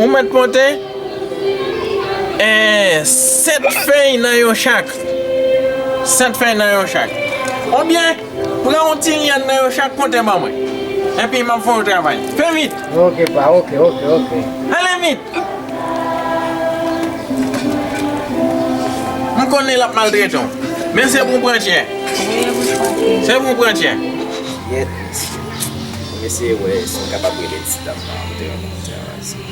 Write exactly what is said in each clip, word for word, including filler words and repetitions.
Ou mèt konte, eh, sèt fèy nan yon chak. Sèt fèy nan yon chak. Oubyen, pran yon ti lyann nan yon chak, konte ban mwen. Epi m ap fè yon travay. Fè vit. Ok, pa, ok, ok, ok. Ale vit. M konnen l ap maltrete w. Men se pou w pran tchè. Se pou w pran tchè. Yèt, mesye. M eseye wè si m kapab rele ti dam nan, m te rankontre anvan isit.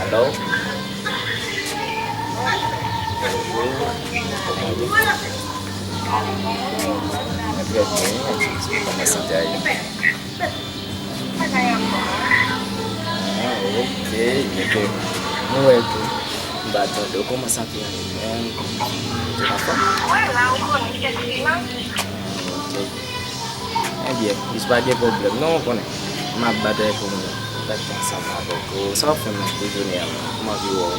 Alo? Bonjou. Kòman w ye? Mwen trè byen, e timoun, kòman sante a ye? Ah, ok, ebyen ke mwen wè ke m pa tande w, kòman sante a ye menm? Ou te anfòm? Mwen la, ou konnen, kèk ti la. Ok. Ebyen, jis pa gen pwoblèm non, ou konnen. M ap batay pou m rete ansanm avèk ou. Sa w ap fè menm pou jounen an menm? M anvi wè w.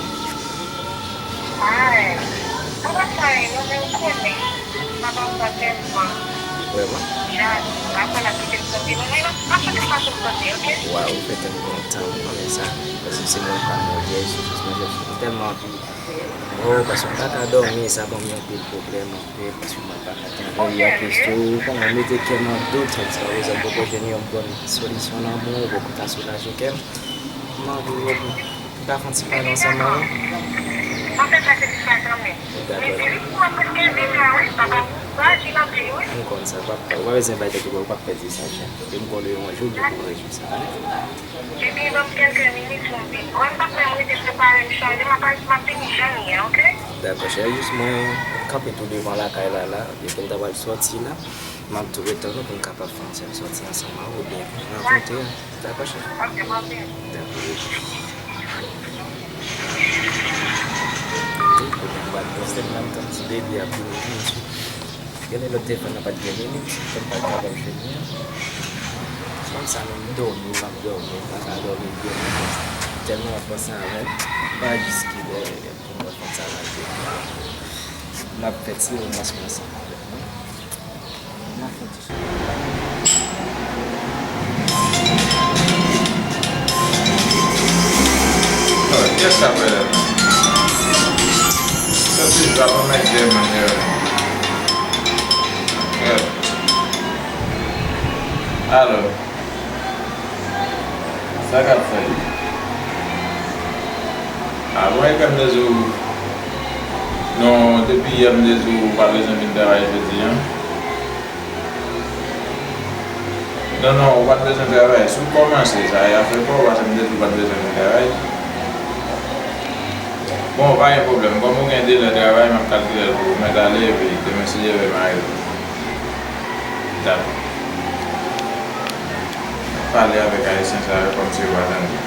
Ay, m pa fè anyen non, men ou konnen. M ap ansanm tèlman. Vrèman? Ya, m pa kwè l ap kite m sòti non, men m ap, m ap chèche fason m sòti, ok? Waw, ou fè kè m kontan, ou konnen sa. Paske se mwen pa mwen, Jezi, jis mwen, Jezi. M tèlman anvi Oh, paske m pa ka dòmi, sa ban m yon pil pwoblèm anpil, paske mwen pa ka tann yon Kristo, ou konnen, mete kè m an dout, jiska prezan m poko jwenn yon bòn solisyon nan men w, ou poko ka soulaje kè m. M anvi wè pou m ka fè yon ti pale ansanm avè w. Dakò. M konn sa, w pa, w pa bezwen bay tèt ou pè, ou p ap pèdi sa, chè. E m konnen yon jou, nou pou rejwi sa, wi. Epi ban m kèlke minit pou m vin. Mwen m p ap menm rete prepare m chanje, m ap al, m ap vini jan m ye, ok? Dakò, chè, jis mwen kanpe tou devan lakay la, la, epi m ta pral sòti la. M ap tou ret tann ou pou n kapab fè yon sèl sòti ansanm avè w, oubyen rankontre. Dakò, chè? Ok, m ap vini. Dakò. Epi, kounye a m pral poste m nan, m tann ti bebe ap vini tou. Gen de lòt telefòn nan pa t gen minit, ke m pa t kapab jwenn li an. Se kòmsi menm dòmi, m ap dòmi, m pa ka dòmi byen. Tèlman m ap panse avè l, m pa wè jis kilè pou m wè fanm sa pral vini. M ap fè ti romans mwen ansanm avè l, non. M ap fè ti Oh, kiyès k ap rele la? Sa se Jwa Mwen Mèt Dèmon yo. Yeah. Alo. Sa k ap fèt? A, bon, e kè m te di w. Non, depi yè m te di w ou pa bezwen vin travay jodi a. Non, non, ou pa t bezwen travay. Si w kòmanse, sa e afè pa w, paske m te di w pa t bezwen vin travay. Bon, pa gen pwoblèm. Kòm ou gen de lè travay, m ap kalkile l pou ou. Mèt ale, epi demen, si Dye vle, m a rive. Dakò. Pale avèk Ayisyen sa yo kòmsi yo pa tande.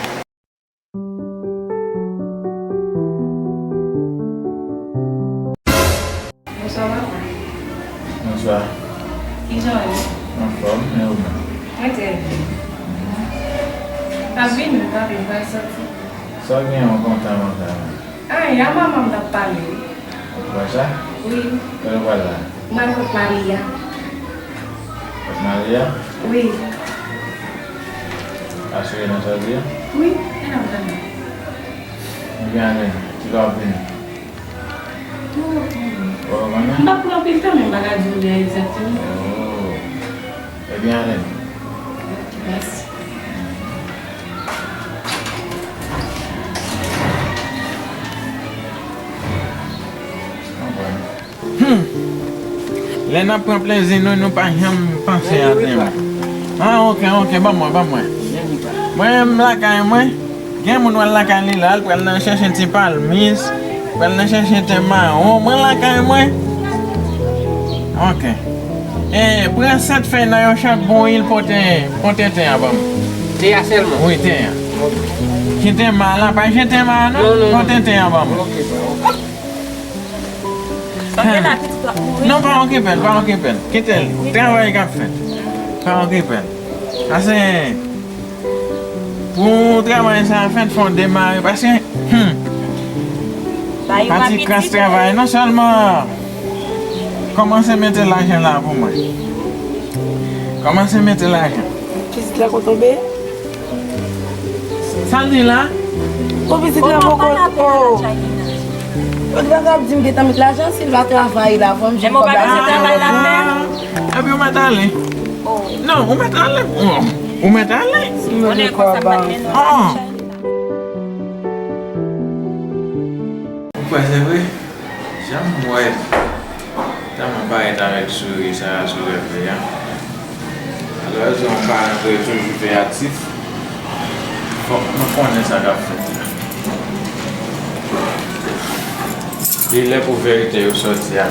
Bonswa, papa. Bonswa. Kijan w ye? Anfòm, e ou menm? Mwen trè byen. M ap vini, papa, m pral sòti. Sa w gen yon kontan kontan? Anyen, a manman m n ap pale wi. Ou kwè sa? Wi. Kote w pral la? Mwen kot Malia. Kot Malia? Wi. Asire nan sa w di a? Wi, e nan tanmen. Ebyen ale, kilè w ap vini? Mwen pa konnen. Ou pa konnen? M p ap pran anpil tan, men m pa ka di w lè egzakteman. Oh. Ebyen ale. Mèsi. Hmm. Lè n ap pran plezi nou, nou pa janm panse a demen. Ah, ok, ok, ban mwen, ban mwen. Mwen menm lakay mwen, gen moun w al lakay li la, l pral nan chèche ti palmis, pral nan chèche te mawon, mwen lakay mwen. Ok. E, pran sèt fèy nan yon chak bouyi l pote, pote te a ban m. Te a sèlman. Wi, te a. Kite ma la, pa jete ma non. Non, non, non. Pote te a ban mwen. Ok, pa. Ok. Tande la, pitit la mouri. Non, pa okipe l, pa okipe l. Kite l. Travay k ap fèt. Pa okipe l. Sa se pou travay sa fèt, fò w demare, paske, hmm, pa ti kras travay non sèlman. Kòmanse mete lajan la pou mwen. Kòmanse mete lajan. Pitit la ko tonbe? Sa l di la? O pitit la poko. O, li pa t ap di m gentan met lajan si l pa travay la, fò m jwenn kòb la. Epi ou mèt ale. Non, ou mèt ale. Ou mèt ale. Si m jwenn kòb la. Ou kwè se vre? Jan m wè Tama parèt avèk souri sa a sou lèv li a. Alò, yon paran dwe toujou veyatif. Fòk nou konnen sa k ap fèt la. Li lè pou verite yo sòti a.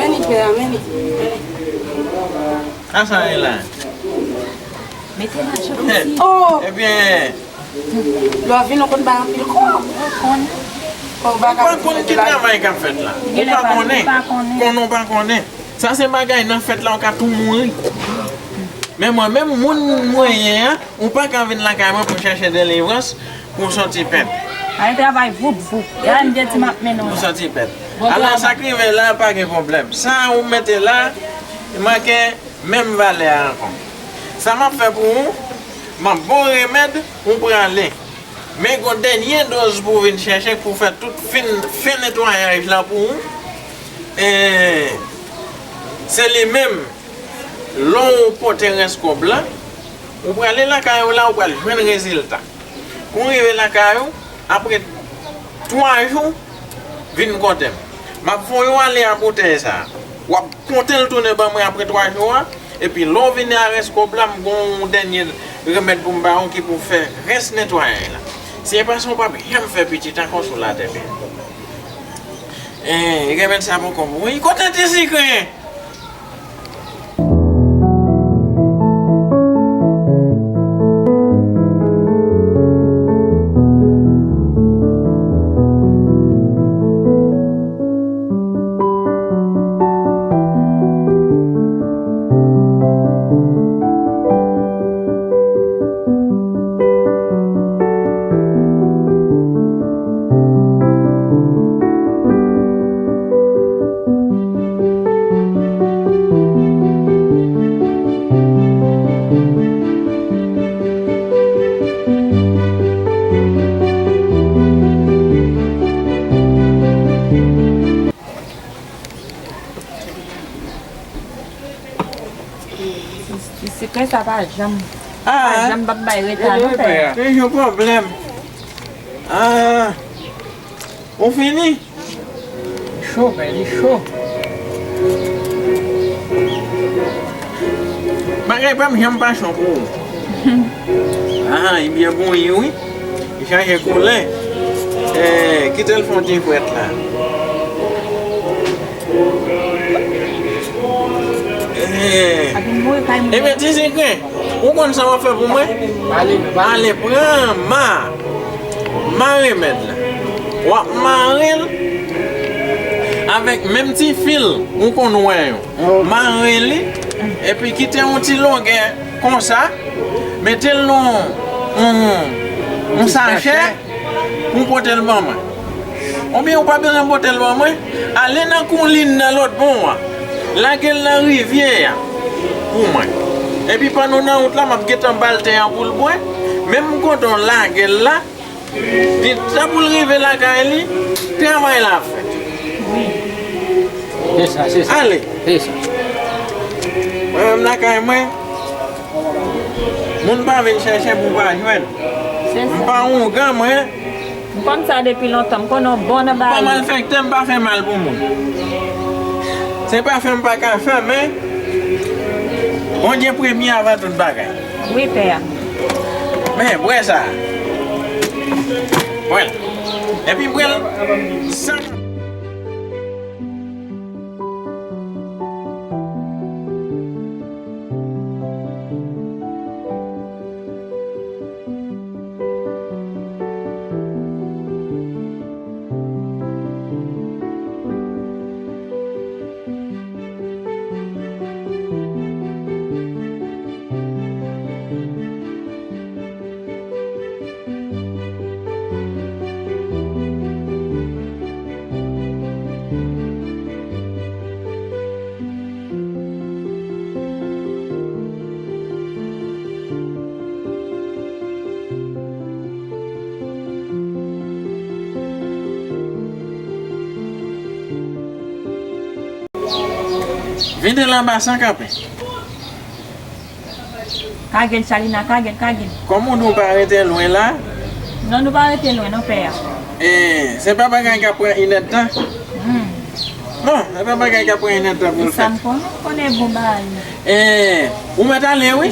Men li pè a, men li. Asa e la. Mete lajan isi. Oh! Ebyen. Lè w vin, ou konn bay anpil kòb. Ou konn. Ou pa konn ki travay k ap fèt la. Ou pa konnen. Konnen ou pa konnen. Sa se bagay nan fèt la, ou ka tou mouri. Men mwen menm, moun mwen ye a, ou pa ka vin lakay mwen pou chèche delivrans, pou w sòti pèp. Ale travay voup voup. E a m te di m ap mennen w la. Pou w sòti pèp. Alò, sa k rive la, pa gen pwoblèm. Sa ou mete la, manke menm valè a ankò. Sa m ap fè pou ou, m ap ba w remèd, ou prale. Men gon dènye doz pou w vin chèche pou w fè tout fen, fen netwayaj la pou ou. E, se li menm, lè w pote rès kòb la, ou prale lakay ou la, ou pral jwenn rezilta. Pou w rive lakay ou, apre twa jou, vin kote m. M ap voye w ale a boutèy sa a. W ap konte l tounen ban mwen apre twa jou a, epi lè w vini a rès kòb la, m gon yon dènye remèd pou m ba w ki pou fè rès netwayaj la. Si e pa sa, w p ap janm fè pitit ankò sou latè, bebe. Eh, remèd sa poko bon wi. Kote ti sikren? Ti sikren sa pa janm, pa janm p ap bay reta non, pè. Toujou pwoblèm. Ah. Ou fini? Li cho, men li cho. Bagay pa m janm pa cho pou ou. Ah, li byen bouyi, wi. Li chanje koulè. Eh, kite l fè yon ti frèt la. Eh. Ebyen, ti sikren, ou konn sa w ap fè pou mwen? Ale pran ma. Ma remèd la. W ap mare l avèk menm ti fil ou konn wè yo. Mare li, epi kite yon ti longè konsa, mete l nan yon, yon, yon sachè pou pote l ban mwen. Oubyen ou pa bezwen pote l ban mwen, ale nan koulin nan lòt bò a. Lage l nan rivyè a pou mwen. Epi pandan w nan wout la, m ap gentan ba l te a pou l bwè. Menm m kontan w lage l la, li tan pou l rive lakay li, travay la ap fèt. Wi. Se sa, se sa. Ale. Se sa. Mwen menm lakay mwen, moun pa vin chèche pou pa jwenn. Se sa. M pa ougan mwen. M konn sa depi lontan, m konnen w bon nan bagay. M pa malfektè, m pa fè mal pou moun. Se pa fè m pa ka fè, men Bondye premye avan tout bagay. Wi, pè a. Men, bwè sa. Bwè l. Epi bwè l san. Vide l anba san kanpe. Kage l, Chalina, kage l, kage l. Kòm ou di w pa rete lwen la? Non, nou pa rete lwen, non, pè a. E, se pa bagay k ap pran inèdtan? Hmm. Non, se pa bagay k ap pran inèdtan pou l fèt. Sa m konnen, m konnen bon bagay. E, ou mèt ale, wi.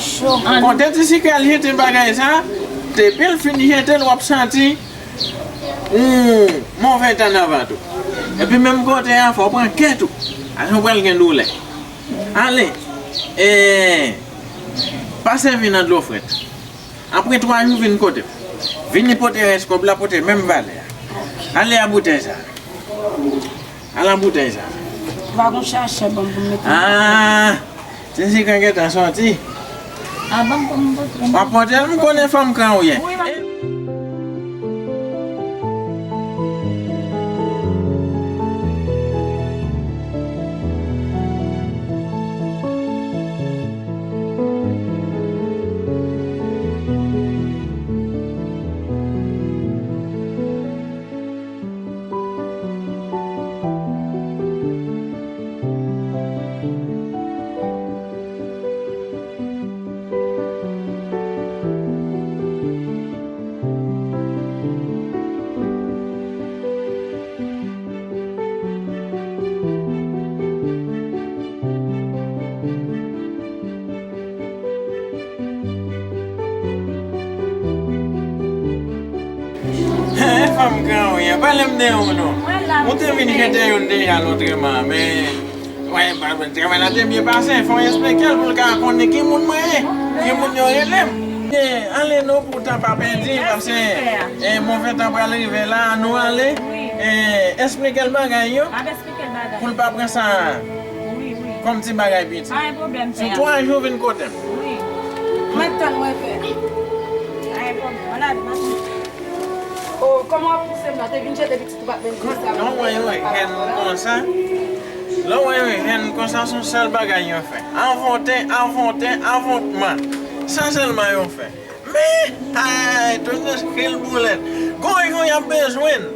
Konte ti sikrè l jete bagay sa, depi l fin jete l, w ap santi yon move tan nan vant ou. Epi menm kote a, fò w pran kèt ou. Paske w pral gen doulè. Ale, e, pase vin nan dlo frèt. Apre twa jou, vin kote m. Vini pote rès kòb la, pote menm valè a. Ale a boutèy sa. Ale a boutèy sa. Ou pa gon sachè ban m pou m mete nan... Ah! Ti sikrè gentan sòti. Ah, ban m pou m pote. W ap pote l, m konnen fanm kran ou ye. Wi, m ap... Fanm gran ou ye, pale m de ou non. Ou te vin jete youn deja lòt reman, men, wè, travay la te byen pase, fò w esplike l pou l ka konnen ki moun mwen ye, ki moun yo rele m. Byen, ale non pou tan pa pèdi, paske, e, move tan pral rive la, nou ale. E, esplike l bagay yo. Pou l pa pran sa kòm ti bagay piti. Pa gen pwoblèm, pè a. Sou twa jou, vin kote m. Wi. Mwen tann mwen, pè a. Pa gen pwoblèm. Ann ale, maten. O, kòman w ap pouse m la? Te vin jete pitit ou pa t menm di sa. Lè w wè yon jèn konsa, lè w wè yon jèn konsa, se yon sèl bagay yo fè. Avonte, avonte, avontman. Sa sèlman yo fè. Men, ay, tonè chèl boulèt. Gon jou y ap bezwen n.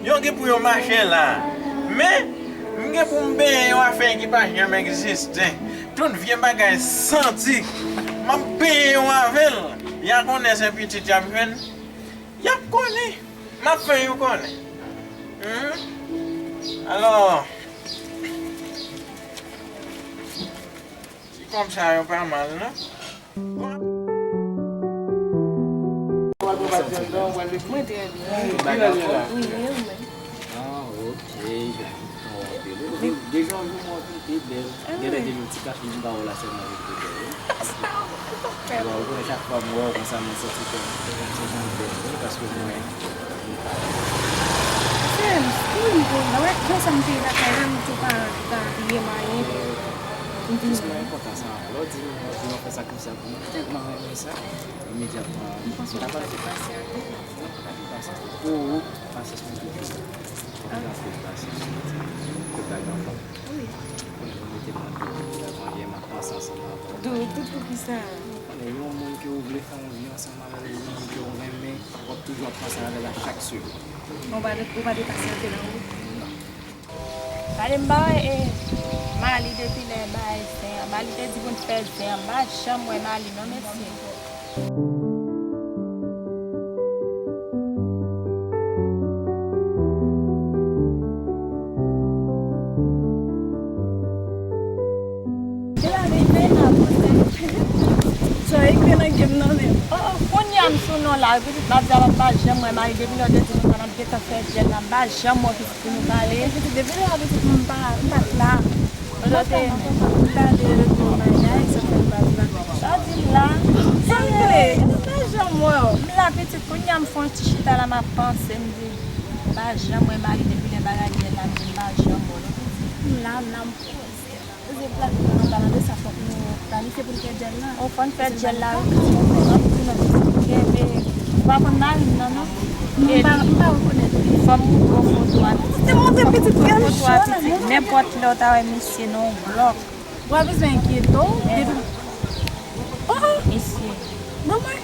Yo gen pou yo mache la. Men, m gen pou m peye yon afè ki pa janm egziste. Tout vye bagay santi. M ap peye yo avè l. Y a konnen se pitit y ap jwenn. Y ap konnen. M ap fè yo konnen. Hmm? Alò, ti kòb sa yo pa mal, non? Mwen trè byen. Wi, e ou menm? Ah, ok. Jan ou anpil. Deja, yon jou mwen anpil pi bèl. Genlè depi yon ti kafe m ba w la sèlman, wi, pi bèl, wi. Bon, ou konnen chak fwa m wè w konsa, mwen santi kè m se jan bèl, wi, paske mwen, m pa... Sè m, wi, m konn, wè, konsa m te lakay la, m tou pa, pa abiye m anyen. M vin... Jis mwen kontan sa. Lè w di m, di w fè sa konsa pou mwen, m tèlman renmen sa. Imedyatman, m panse w ta pral fè pasyans. Non, pa gen pasyans. Pou ou, pasyans mwen toujou. Mwen gen anpil pasyans, mwen di. Tout bagay anfòm. Wi. Konnen pou mete m nan tout bagay, mwen gen m ap panse ansanm avè w. Doudou, poukisa? Yon moun ke w vle fè yon vi ansanm avè l, yon moun ke w renmen, w ap toujou ap panse avè l a chak segonn. Ou pa te, ou pa te pasyante nan wout? Non. Gade m pa wè, e, Mali depi lè bay zen an. Mali te di pou n fè zen an. M pa janm wè Mali non, mesye. Sa ekri nan game nan menm. Oh, oh, kounye a m sou non la, pitit m ap di a, m pa janm wè Mali depi lè w te di nou pa n ap gentan fè jèn la, m pa janm wè pitit pou nou pale. Pitit, depi lè a pitit m pa, m pa t la. Ou te renmen. M ta vle regle yon bagay, sa fè m pa t la. Sa w di m la? Sa m vle? M pa janm wè w. M la pitit, kounye a m fè yon ti chita la, m ap panse, m di, m pa janm wè Mali depi lè bagay jèn la, m di, m pa janm wè w non pitit. M la, m la, m poze. Poze plan nou anba nan de sa, fòk nou planifye pou n fè jèn la. O, fò n fè jèn la, wi, pitit, m ap di nou, pitit, kenbe. Ou pa konn mari m nan, non? M pa, m pa rekonèt li. Fò m montre w foto a, pitit. Te montre pitit, gade foto a, pitit. Nenpòt lè w ta wè misye nan yon blòk. Ou pa bezwen enkyete w. Depi, oh, oh. Mesye. Ban mwen.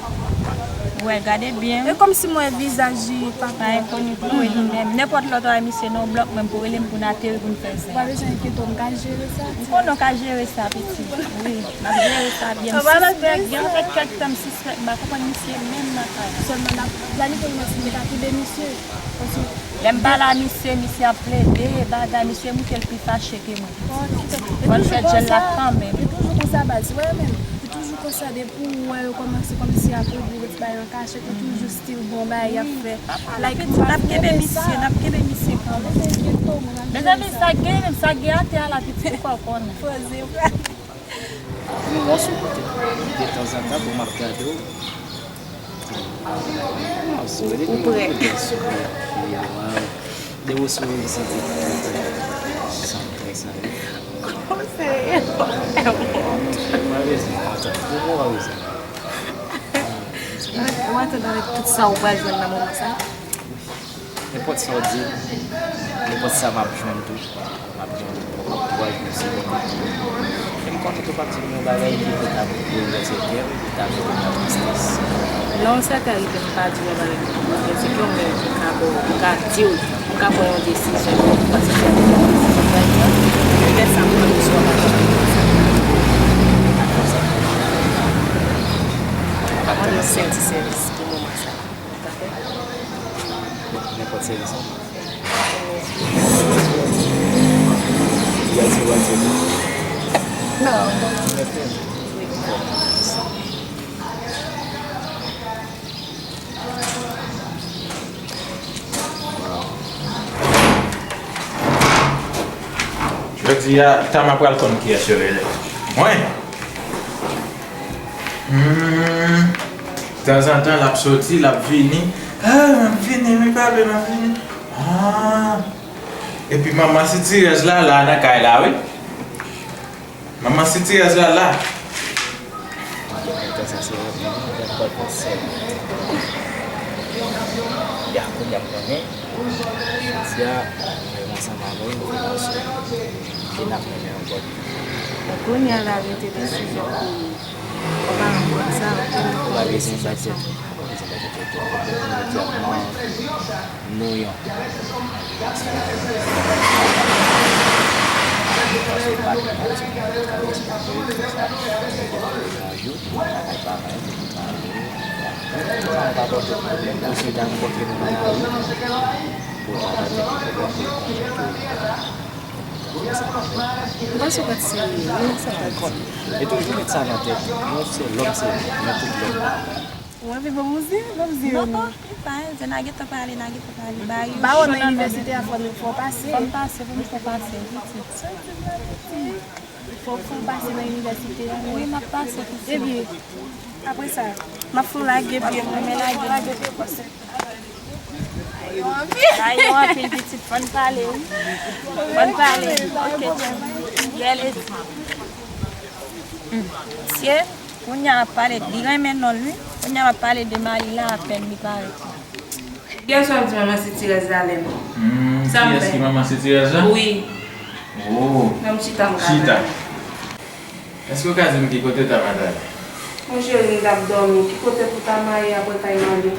Wè, gade byen. E kòmsi m wè vizaj li, papa. Pa enkoni pou li menm. Nenpòt lè w ta wè misye nan yon blòk, menm pou rele m pou n ateri pou n fè zen. Ou pa bezwen enkyete w, m ka jere sa. M konnen w ka jere sa, pitit. Wi, m ap jere sa byen. M sispèk, gen yon pakèt tan m sispèk, m pa konprann misye menm nan kay la. Sèlman n ap planifye pou nou si nou te ka kenbe misye. Paske lè m pale a misye, misye ap plede bagay, misye montre l pi fache ke mwen. Fò n fè jèl la kanmenm. Li toujou konsa, baz. Wè, menm. Li toujou konsa, depi w wè yo kòmanse kòmsi ap regle ti bagay an kachèt, li toujou still bon bagay y ap fè. Like, pitit, n ap kenbe misye, n ap kenbe misye kanmenm. Mezanmi, sa k gen, sa k gen atè a la, pitit, ou pa konnen. Poze, frè. Yon mòso kote. Detanzantan, pou m ap gade w. Ou prè? De w souri, m santi sa trè sa. Ou serye? Ou pa bezwen atann. Ou pa bezwen. Ou atann avèk tout sa ou pral jwenn nan moman sa? Nenpòt sa w di, nenpòt sa m ap jwenn tou, m ap jwenn, m ap kouraje w, se bon. E m konnen tou w p ap di m yon bagay ki te ka boulvèse kè m, ki ta mete m nan tristès. Non, sa ka rive m pa di w yon bagay ki boulvèse kè w, men m ka ba w, m ka di w, m ka pran yon desizyon, paske se yon desizyon, petèt sa m pran desizyon pa janm fè sa. Mwen mande yon senp ti sèvis pou moman sa. Nenpòt sèvis. Ou pral di, ou pral di. Non. Jodi a, Tama pral konn kiyès yo rele. Mwen? Hmm. Tanzantan, l ap soti, l ap vini. Ah, m ap vini, wi, papi, m ap vini. Ah. Epi manman sitirèz la, la nan kay la, wi. Manman sitirèz la, la. Ya, kounye a m konnen. Jodi a, mwen menm ansanm avè w, nou fè mòso. Epi n ap renmen ankò. Donk, kounye a la, rete desizyon pou ou. Ou pa renmen sa, ou pa bezwen bay tèt ou. Ou pa bezwen bay tèt ou. Imedyatman, nou yon. Paske pa gen yon jou, Mwen se pa t serye, mwen sa pa t di. E toujou met sa nan tèt ou. Nou se lòm, se nou tout lòm. Ou anvi ban m yon zen? Ban m zen yo non. Non, li pa yon zen, n a gentan pale, n a gentan pale. Ba yo. Ba yo nan inivèsite a, fò nou fè w pase. Fò m pase, fò m fè w pase, pitit. Fò, fò w pase nan inivèsite a. Wi, m ap pase, pitit. Ebyen, apre sa, m ap fè w lage pye m. Mwen lage. Lage pye w, pase. Sa yo anpil, pitit, fò n pale, wi. Fò n pale, ok. Bèl espri. Hmm. Sye, kounye a m ap pale, li renmen non l, wi. Kounye a m ap pale de Mali la, apèn li parèt la. Kiyès w ap di manman sitirèz la, Lèm? Hmm, kiyès ki manman sitirèz la? Wi. Oh. Ban m chita, m ka pale. Èske w ka di m ki kote Tama t ale? Mon cheri, m t ap dòmi. Ki kote pou ta maye apre kay Mali?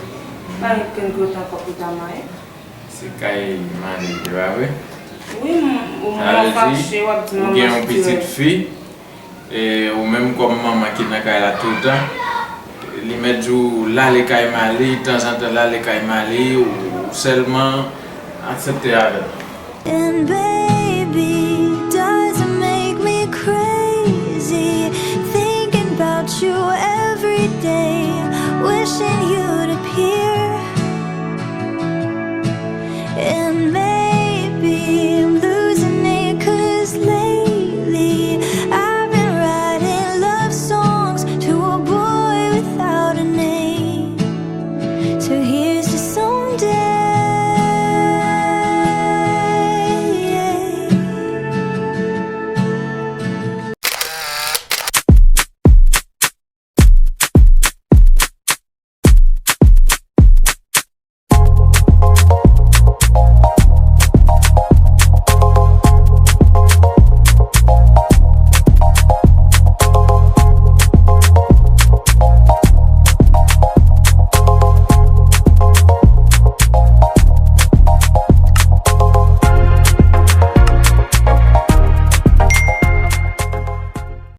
Pa gen kenn kote ankò pou ta maye. Se kay Mali, se pa vre? Wi, m- ou mwen fache, w ap di Ou manman gen yon pitit sitirèl. Fi, e ou menm kòm manman ki nan kay la toutan, li mèt di w l ale kay Mali, tanzantan l ale kay Mali, ou sèlman aksepte avè l. And baby,